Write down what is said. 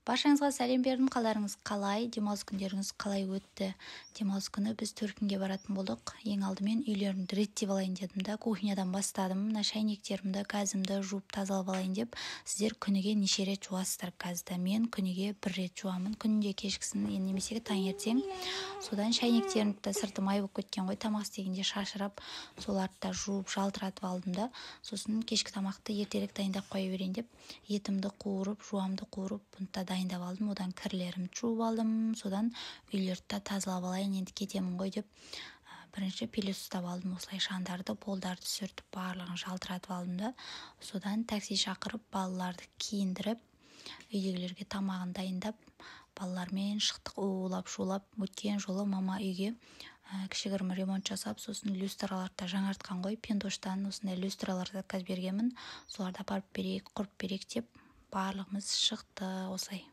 Баршаңызға сәлем бердім. Қалдарыңыз қалай? Демалыс күндеріңіз қалай өтті? Демалыс күні біз төркінге баратын болдық. Ең алдымен үйлерімді реттеп алайын дедім да, кухнядан бастадым. Мына шәйнектерімді, газымды жуып тазалап алайын деп. Сіздер күніге неше рет жуасыздар газды? Мен күніге бір рет жуамын. Күнде кешкісін немесе таңертең. Содан шәйнектерімді де, сырты май болып кеткен ғой, тамақ істегенде шашырап, соларды да жуып жалтыратып алдым да, сосын кешкі тамақты ертерек дайындап қоя берейін деп, етімді қуырып, жуамды қуырып, бұны да дайындап алдым. Одан кірлерімді жуып алдым. Содан үйлерді де тазалап алайын, енді кетемін ғой деп, бірінші пылесос ұстап алдым. Осылай шаңдарды, полдарды сүртіп, барлығын жалтыратып алдым да, содан такси шақырып, балаларды киіндіріп, үйдегілерге тамағын дайындап, балалармен шықтық улап шулап. Өткен жолы мама үйге кішігірім ремонт жасап, сосын люстраларды да жаңартқан ғой. Пендоштан осындай люстралар заказ бергенмін, соларды апарып берейік, құрып берейік деп барлығымыз шықты осылай.